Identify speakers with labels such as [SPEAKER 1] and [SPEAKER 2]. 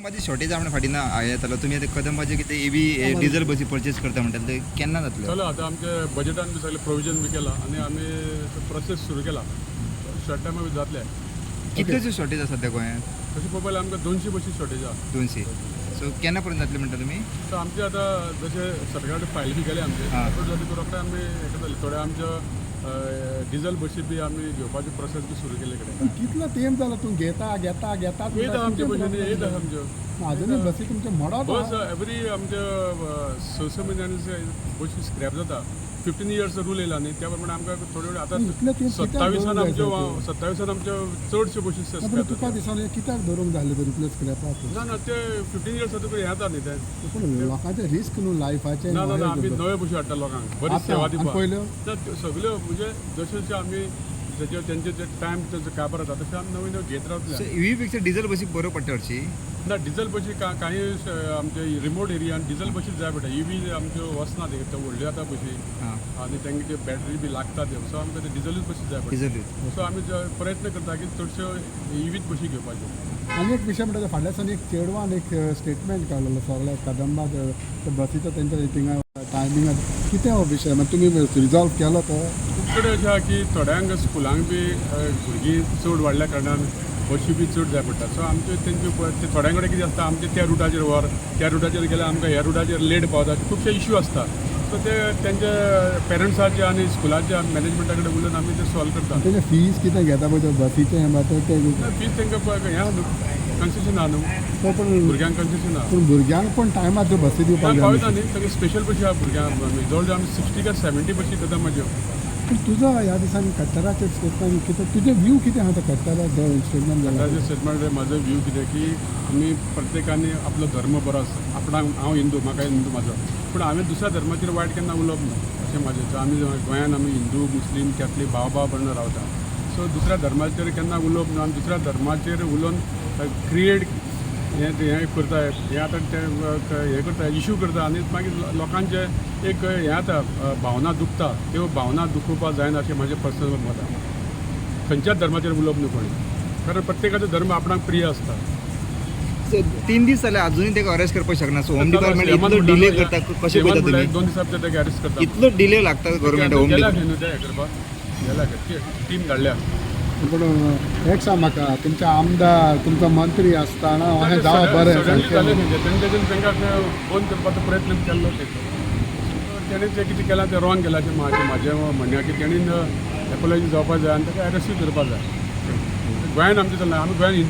[SPEAKER 1] कदंबाची shortage आपणे फाटीं ना येतालो. तुमी आतां कदंबाचे कितें ईव्ही डिझल बसी परचेस करता म्हणटाले, ते केन्ना जातले?
[SPEAKER 2] चलो, आतां आमचे बजेटान बी सगळें प्रोविजन बी केलां आनी आमी प्रोसेस सुरू केला. शॉर्ट टायमा बी जातले.
[SPEAKER 1] कितल्योश्यो शॉर्टेज आसा सद्या गोंयांत?
[SPEAKER 2] तशें पळोवपाक जाल्यार आमकां 200 बशी शॉर्टेज आसा.
[SPEAKER 1] 200. सो केन्ना पर्यंत जातले म्हणटा तुमी?
[SPEAKER 2] सो आमचे आतां जशें सरकारा फायल बी केले आमचे, अप्रूव जाले की रोखडे आमी हें करतले. थोडे आमच्यो डिझल बशी बी आमी घेवपाची प्रोसेस बी सुरू केल्ले कडेन.
[SPEAKER 3] पण कितलो तेंप जालो तूं घेता घेता घेता.
[SPEAKER 2] येता आमचे बशी, येता आमच्यो.
[SPEAKER 3] अजुनूय बसी तुमचे मोडत.
[SPEAKER 2] बस एवरी आमच्या स स म्हयन्यांनी बशी स्क्रॅप जाता. 15 इयर्स रूल येयला न्ही, त्या प्रमाणे आमकां थोड्यो
[SPEAKER 3] इतले
[SPEAKER 2] आतां
[SPEAKER 3] तेंप कित्याक
[SPEAKER 2] 27
[SPEAKER 3] दवरूंक
[SPEAKER 2] आमच्यो
[SPEAKER 3] जाय ते?
[SPEAKER 2] 27 आमच्यो चडश्यो बशी
[SPEAKER 3] ना, पण
[SPEAKER 2] स्क्रॅप
[SPEAKER 3] तुका
[SPEAKER 2] जाता.
[SPEAKER 3] दिसोन कित्याक दवरूंक जाय तर इतले स्क्रॅपाक?
[SPEAKER 2] ना ना, ते 15 इयर्स जातकूच हें जाता न्ही तें.
[SPEAKER 3] पूण लोकांचे रिस्क न्हू लायफाचें.
[SPEAKER 2] ना ना ना, आमी नव्यो बशी हाडटा, लोकांक बरी सेवा
[SPEAKER 3] आनी
[SPEAKER 2] दिवपाक.
[SPEAKER 3] पयल्यो?
[SPEAKER 2] ना, त्यो सगल्यो म्हणजे जशें जशें आमी जशे तेंचे जे टायम तेंचो काबार जाता, तशें आमी नव्यो नव्यो घेत रावतले.
[SPEAKER 1] सो ईव्ही पेक्षा डिझल बसी बऱ्यो पडटा हरशी.
[SPEAKER 2] ना, डिझल बशी काही आमचे रिमोट एरियान डिझल बशी जाय पडटा. ईव्ही आमच्यो वचना, ते त्यो व्हडल्यो जाता बशी आनी तांकां त्यो बॅटरी बी लागता त्यो. सो आमकां ते डिझलूच बशी जाय पडटा.
[SPEAKER 1] डिझल.
[SPEAKER 2] सो आमी प्रयत्न करता की चडश्यो ईव्हीच बशी घेवपाच्यो.
[SPEAKER 3] आनी एक विशय म्हणटा, फाटल्या दिसांनी एक चेडवान एक स्टेटमेंट काडलेलो सगळ्या कदंबा बसीचो, तेंच्या थिंगा टायमिंगा. कितें हो विशय? मागीर तुमी रिजॉल्व केलो तो?
[SPEAKER 2] खूब कडेन अशें आहा की थोड्यांक स्कुलांक बी भुरगीं चड वाडल्या कारणान बशी बी चड जाय पडटा. सो आमच्यो तेंच्यो ते थोड्यां कडेन कितें आसता, आमचे त्या रुटाचेर व्हर, त्या रुटाचेर गेल्यार आमकां ह्या रुटाचेर लेट पावता, अशे खुबशे इश्यू आसता. सो ते तेंचे पेरंट्साचे आनी स्कुलाच्या मॅनेजमेंटा कडेन उलोवन आमी ते सॉल्व करता.
[SPEAKER 3] तेजें फीज कितें घेता पळय ते बसीचें हें ते ते
[SPEAKER 2] फीज तांकां हें आहा न्हू, कन्सेशन आहा न्हू.
[SPEAKER 3] तो पण
[SPEAKER 2] भुरग्यांक कन्सेशन आहा.
[SPEAKER 3] पूण भुरग्यांक पण टायमार त्यो बसी दिवपाक जाय.
[SPEAKER 2] पावयता न्ही, तांकां स्पेशल बशी आहा भुरग्यांक. आमी जवळ जवळ आमी 60 काय 70 बशी कदंबाच्यो.
[SPEAKER 3] पूण तुजो ह्या दिसांनी कट्टराचेर स्टेटमेंट कितें? तुजें व्यू कितें आहा ते कट्टरा स्टेटमेंट जाला?
[SPEAKER 2] ताजे स्टेटमेंट, म्हाजो व्यू कितें की आमी प्रत्येकान आपलो धर्म बरो आसा आपणाक. हांव हिंदू, म्हाका हिंदू म्हाजो, पूण हांवें दुसऱ्या धर्माचेर वायट केन्ना उलोवप ना अशें म्हाजें. सो आमी गोंयान आमी हिंदू, मुस्लीम, कॅथलीक भाव भाव म्हणून रावता. सो दुसऱ्या धर्माचेर केन्ना उलोवप ना आनी दुसऱ्या धर्माचेर उलोवन क्रिएट हें हें करता, हें आतां ते हें करता, इशू करता आनी मागीर लोकांचें एक हें जाता, भावना दुखता. त्यो भावना दुखोवपाक जायना अशें म्हाजें पर्सनल मत आहा. खंयच्याच धर्माचेर उलोवप न्हू कोणी, कारण प्रत्येकाचो धर्म आपणाक प्रिय आसता.
[SPEAKER 1] सो 3 दीस जाले, अजुनूय ताका अरेस्ट करपाक शकना. सो होम डिपार्टमेंट इतलो डिले करता, कशें पळयता तुमी?
[SPEAKER 2] 2 दिसा भितर ताका अरेस्ट करता.
[SPEAKER 1] इतलो डिले लागता गव्हर्मेंट होम
[SPEAKER 2] गेला
[SPEAKER 1] डिपार्टमेंट?
[SPEAKER 2] खंय न्हू ते हें करपाक गेला, टीम धाडल्या.
[SPEAKER 3] पूण एक सांग म्हाका, तुमचे आमदार, तुमचो मंत्री आसतना अशें जावप बरें
[SPEAKER 2] सडनली जालें
[SPEAKER 3] सारकें?
[SPEAKER 2] खंय तें, तेजेन तांकां बंद करपाचो प्रयत्न केल्लो. तेणें जें कितें केलां तें रॉंग केलां अशें म्हाजें म्हणणें की तेणीन एपोलॉजी जावपाक जाय आनी ताका अरेस्टूय करपाक जाय. गोंयान आमचें चलना, आमी गोंयान हिंदू.